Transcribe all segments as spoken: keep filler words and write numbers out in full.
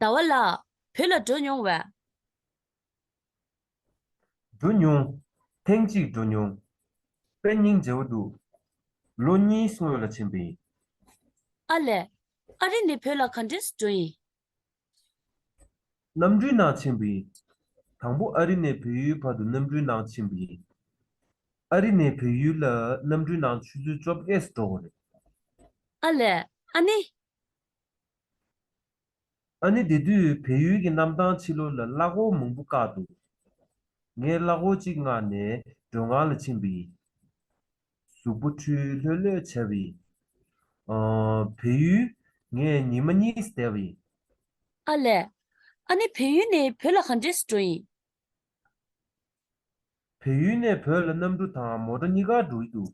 ཟླ་བ་ལགས། བོད་ལ་འགྲོ་མྱོང་བས། འགྲོ་མྱོང་། ཐེངས་གཅིག་འགྲོ་མྱོང་། དཔེ་སྙིང་རྗེ་བོ་འདུག་ལོ་གཉིས་སྔོན་ལ་ཕྱིན་པ་ཡིན། ཨ་ལས། ཨ་རི་ནས་བོད་ལ་ག་འདྲས་འགྲོ་ཡིན། གནམ་གྲུའི་ནང་ཕྱིན་པ་ཡིན། དང་པོ་ཨ་རི་ནས་བལ་ཡུལ་བར་དུ་གནམ་གྲུའི་ནང་ཕྱིན་པ་ཡིན། ཨ་རི་ནས་བལ་ཡུལ་ལ་གནམ་གྲུའི་ནང་ཆུ་ཚོད་བཅོ་བརྒྱད་འགྲོ་དགོས་རེད། ཨ་ལས། ཨ་ནི། ཨ་ནི་དེ་དུས་བལ་ཡུལ་གྱི་གནམ་ཐང་ཕྱི་ལོགས་ལ་གླ་འཁོར་མང་པོ་བཀག་འདུག་ངས་གླ་འཁོར་གཅིག་མངགས་ནས་མགྲོན་ཁང་ལ་ཕྱིན་པ་ཡིན། གཟུགས་པོ་འཁྲུད་ལྷོད་ལྷོད་བྱས་པ་ཡིན། ཨ། བལ་ཡུལ་ངས་ཉི་མ་གཉིས་བསྡད་པ་ཡིན། ཨ་ལས། ཨ་ནི་བལ་ཡུལ་ནས་བོད་ལ་ག་འདྲས་འགྲོ་ཡིན། བལ་ཡུལ་ནས་བོད་ལ་གནམ་གྲུ་དང་མོ་ཊ་གཉིས་ཀ་འགྲོ་གི་འདུག་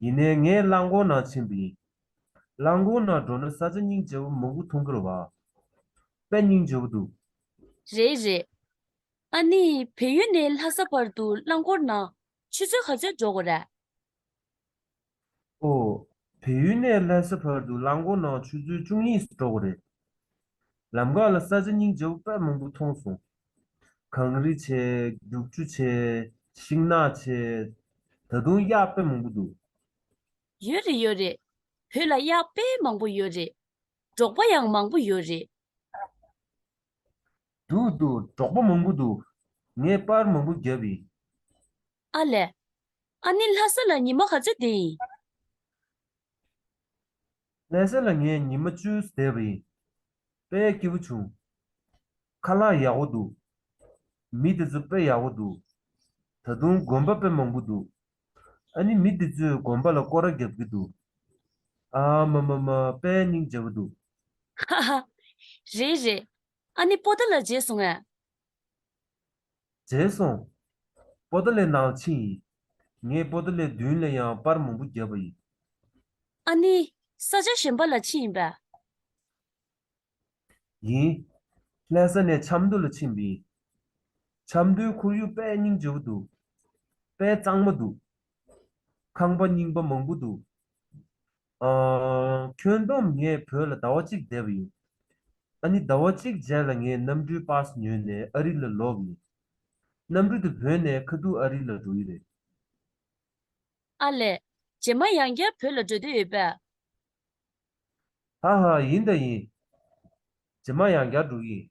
ཡིན་ནའི་ངས་རླངས་འཁོར་ནང་ཕྱིན་པ་ཡིན། རླངས་འཁོར་ནང་འགྲོ་ན་ས་ཆ་སྙིང་རྗེ་བོ་མང་པོ་མཐོང་གི་རེད་བ། དཔེ་སྙིང་རྗེ་བོ་འདུག་རེད་རེད། ཨ་ནི་བལ་ཡུལ་ནས་ལྷ་ས་བར་དུ་རླངས་འཁོར་ནང་ཆུ་ཚོད་ག་ཚོད་འགྲོ་དགོས་རེད། ཨོ། བལ་ཡུལ་ནས་ལྷ་ས་བར་དུ་རླངས་འཁོར་ནང་ཆུ་ཚོད་བཅུ་གཉིས་འགྲོ་དགོས་རེད། ལམ་ཁ་ལ་ས་ཆ་སྙིང་རྗེ་བོ་དཔེ་མང་པོ་མཐོང་སོང་། གངས་རི་བྱས། རྒྱུག་ཆུ་བྱས། ཤིང་ནགས་བྱས། ད་དུང་གཡག་དཔེ་མང་པོ་འདུག་ཡོད་རེད་ཡོད་རེད། བོད་ལ་གཡག་དཔེ་མང་པོ་ཡོད་རེད། འབྲོག་པ་ཡང་མང་པོ་ཡོད་རེད། འདུག་འདུག་འབྲོག་པ་མང་པོ་འདུག་ངས་པར་མང་པོ་བརྒྱབ་ཡིན། ཨ་ལས། ཨ་ནི་ལྷ་ས་ལ་ཉི་མ་ག་ཚོད་བསྡད་ཡིན། ལྷ་ས་ལ་ངས་ཉི་མ་བཅུ་བསྡད་པ་ཡིན། དཔེ་སྐྱིད་པོ་བྱུང་། ཁ་ལག་ཡག་པོ་འདུག་མི་དེ་ཚོ་དཔེ་ཡག་པོ་འདུག་ད་དུང་དགོན་པ་དཔེ་མང་པོ་འདུག་ཨ་ནི་མི་དེ་ཚོས་དགོན་པ་ལ་སྐོར་ར་རྒྱབ་ཀྱི་འདུག་ཨ་མ་མ་མ། དཔེ་སྙིང་རྗེ་པོ་འདུག་ཧ་ཧ། རེད་རེད། ཨ་ནི་པོ་ཏཱ་ལ་མཇལ་སོང་ངས། མཇལ་སོང་། པོ་ཏཱ་ལའི་ནང་ཕྱིན་ཡིན། ངས་པོ་ཏཱ་ལའི་མདུན་ལ་ཡང་པར་མང་པོ་བརྒྱབ་པ་ཡིན། ཨ་ནི། ས་ཆ་གཞན་པ་ལ་ཕྱིན་ཡིན་པས། ཡིན། ལྷ་ས་ནས་ཆབ་མདོ་ལ་ཕྱིན་པ་ཡིན། ཆབ་མདོའི་ཁོར་ཡུག་དཔེ་སྙིང་རྗེ་པོ་འདུག་དཔེ་གཙང་མ་འདུག་ཁང་པ་རྙིང་པ་མང་པོ་འདུག་ཨ། ཁྱོན་བསྡོམས་ངས་བོད་ལ་ཟླ་བ་གཅིག་བསྡད་པ་ཡིན། ཨ་ནི་ཟླ་བ་གཅིག་རྗེས་ལ་ངས་གནམ་གྲུའི་པཱ་སི་ཉོས་ནས་ཨ་རི་ལ་ལོག་ཡིན། གནམ་གྲུ་དེ་བོད་ནས་ཁ་ཐུག་ཨ་རི་ལ་འགྲོ་ཡི་རེད། ཨ་ལས། རྗེས་མ་ཡང་བསྐྱར་བོད་ལ་འགྲོ་འདོད་ཡོད་པས། ཧ་ཧ། ཡིན་ད་ཡིན། རྗེས་མ་ཡང་བསྐྱར་འགྲོ་གི་ཡིན།